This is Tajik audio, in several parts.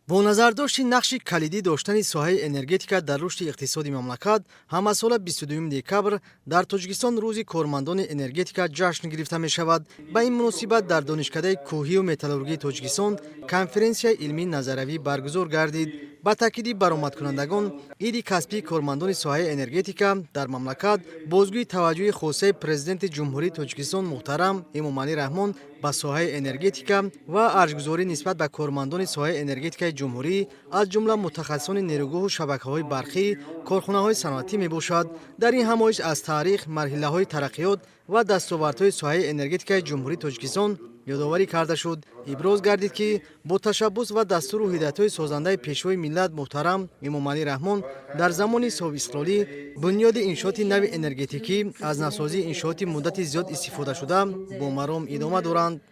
Бо назардошти нақши калидӣ доштани соҳаи энергетика дар рушди иқтисоди мамлакат, ҳамасола 22 декабр дар Тоҷикистон Рӯзи кормандони энергетика ҷашн гирифта мешавад. Ба ин муносибат дар Донишкадаи кӯҳию металлургии Тоҷикистон конференсияи илмии назариявӣ баргузор гардид. Ба таъкиди баромадкунандагон, иди касбии кормандони соҳаи энергетика дар мамлакат бозгӯи таваҷҷӯҳи хосаи Президенти Ҷумҳурии Тоҷикистон муҳтарам Эмомалӣ Раҳмон ба соҳаи энергетика ва арҷгузорӣ нисбат ба кормандони соҳаи энергетикаи ҷумҳурӣ, аз ҷумла мутахассисони нерӯгоҳу шабакаҳои барқӣ, корхонаҳои саноатӣ мебошад. Дар ин ҳамоиш аз таърих, марҳилаҳои тараққиёт ва дастовардҳои соҳаи энергетикаи Ҷумҳурии Тоҷикистон ёдоварӣ карда шуд. Иброз гардид, ки бо ташаббус ва дастуру ҳидоятҳои созандаи Пешвои миллат муҳтарам Эмомалӣ Раҳмон дар замони соҳибистиқлолӣ бунёди иншооти нави энергетикӣ, аз навсозии иншооти муддати зиёд истифодашуда бо маром идома доранд.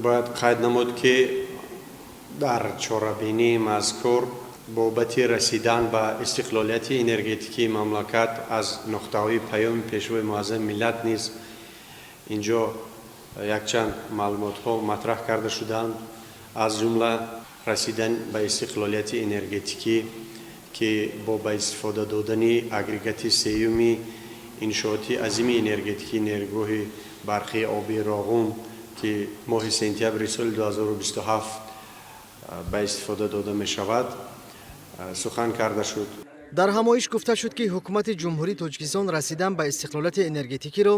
Бояд қайд намуд, ки дар чорабинии мазкур бобати расидан ба истиқлолияти энергетикии мамлакат аз нуқтаҳои паёми Пешвои муаззами миллат низ ин ҷо якчанд маълумотҳо матраҳ карда шуданд. Аз ҷумла расидан ба истиқлолияти энергетикӣ, ки бо ба истифода додани агрегати сеюми иншооти азими энергетикии нерӯгоҳи барқии обии Роғун, ки моҳи сентябри соли 2027 ба истифода дода мешавад, сухан карда шуд. Дар ҳамоиш гуфта шуд, ки Ҳукумати Ҷумҳурии Тоҷикистон расидан ба истиқлолияти энергетикиро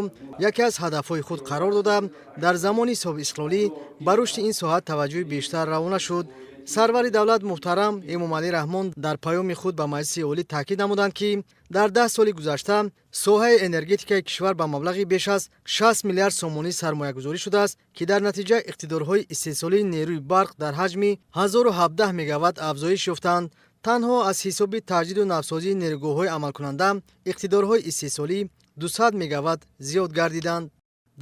яке аз ҳадафҳои худ қарор дода, дар замони соҳибистиқлолӣ ба рушди ин соҳа таваҷҷӯҳи бештар равона шуд. Сарвари давлат муҳтарам Эмомалӣ Раҳмон дар паёми худ ба Маҷлиси Олӣ таъкид намуданд, ки дар 10 соли гузашта соҳаи энергетикаи кишвар ба маблағи беш аз 60 миллиард сомонӣ сармоягузорӣ шудааст, ки дар натиҷа иқтидорҳои истеҳсолии нерӯи барқ дар ҳаҷми 1017 мегаватт афзоиш ёфтанд. Танҳо аз ҳисоби таҷдиду навсозии нерӯгоҳҳои амалкунанда иқтидорҳои истеҳсолӣ 200 мегаватт зиёд гардиданд.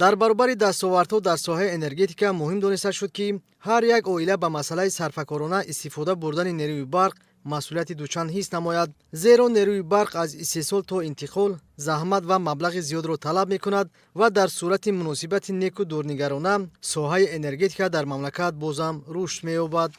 Дар баробари дастовардҳо дар соҳаи энергетика, муҳим дониста шуд, ки ҳар як оила ба масъалаи сарфакорона истифода бурдани нерӯи барқ масъулияти дучанд ҳис намояд, зеро нерӯи барқ аз истеҳсол то интиқол заҳмат ва маблағи зиёдро талаб мекунад ва дар сурати муносибати неку дурнигарона соҳаи энергетика дар мамлакат бозам рушд меёбад.